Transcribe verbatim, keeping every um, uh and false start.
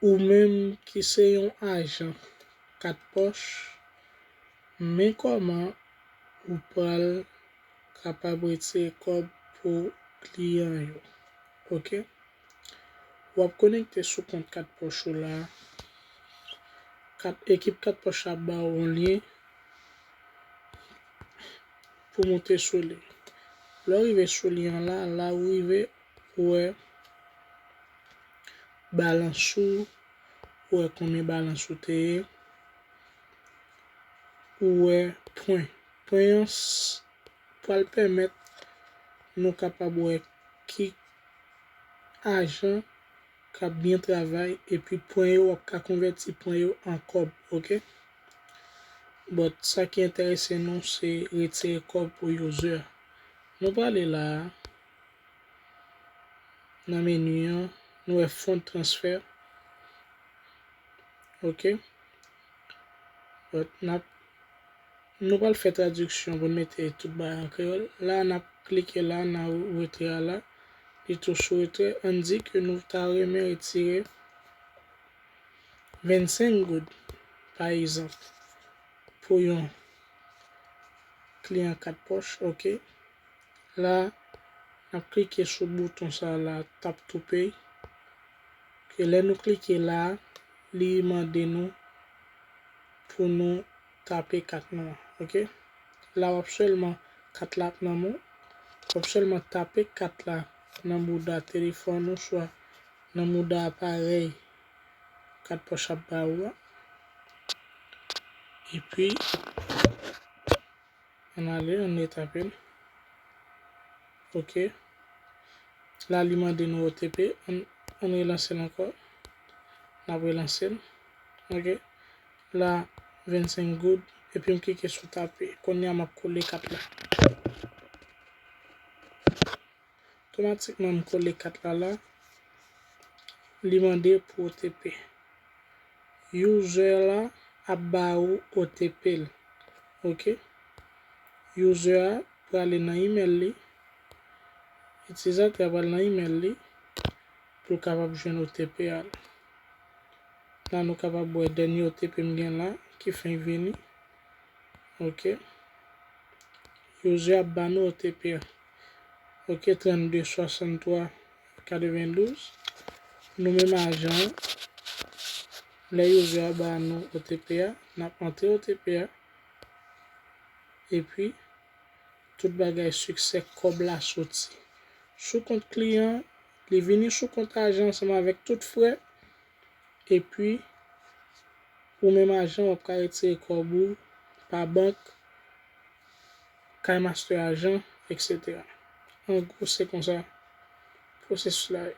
Ou menm ki se yon ajan kat pòch, men kòman ou pral kapab retire kòb pou kliyan yo. Oke? W ap konekte sou kont kat pòch ou la. Kat, ekip kat pòch la ap ba w yon lyen pou moute sou li. Lè w rive sou lyen an la, la ou rive pou wè balans ou, ou wè konbyen balans ou te ye, ou wè pwen. Pwen an s- pral pèmèt nou kapab wè ki ajan k ap byen travay, epi pwen yo, w ap ka konvèti pwen yo an kòb, oke? But, sa ki enterese nou, se retire kòb pou user a. Nou prale la a, nan meni an, nou wè fund transfer. Oke? But, n ap, nou pral fè tradiksyon pou n mete tout bagay an kreyòl. La, n ap klike la, n a retrè a la. Li tou sou retrè. Ann di ke nou ta renmen retire vennsenk goud, pa egzanp, pou yon kliyan kat pòch, oke? La, n ap klike sou bouton sa la, tap to pay. Ke lè nou klike la, li mande nou pou nou tape kat nou an, oke? La, w ap sèlman, kat la ap nan men w, w ap sèlman tape kat la nan bouda telefòn ou swa nan bouda aparèy kat pòch ap ba ou a. Epi, ann ale, ann retape l. Oke. La, li mande nou O T P. Ann, ann relanse l ankò. N ap relanse l. Oke. La, vennsenk goud. Epi m klike sou tape. Kounye a, m ap kole kat la. Otomatikman, m kole kat la la. Li mande pou O T P. User la ap ba ou O T P l. Oke? User a prale nan email li. Itilizatè a pral nan email li pou l kapab jwenn O T P a. La, nou kapab wè dènye O T P m gen la ki fenk vini. Oke. User ap ba nou O T P a. Oke, trannde swasanntwa katrevendouz. Nou menm ajan an, lè user a ba nou O T P a, n ap antre O T P a. Epi, tout bagay siksè, kòb la soti sou kont kliyan, li vini sou kont ajan ansanm avèk tout frè. Epi, ou menm ajan, w ap ka retire kòb ou pa bank, KineMaster ajan, et cetera. An gwo, se konsa pwosesis la ye.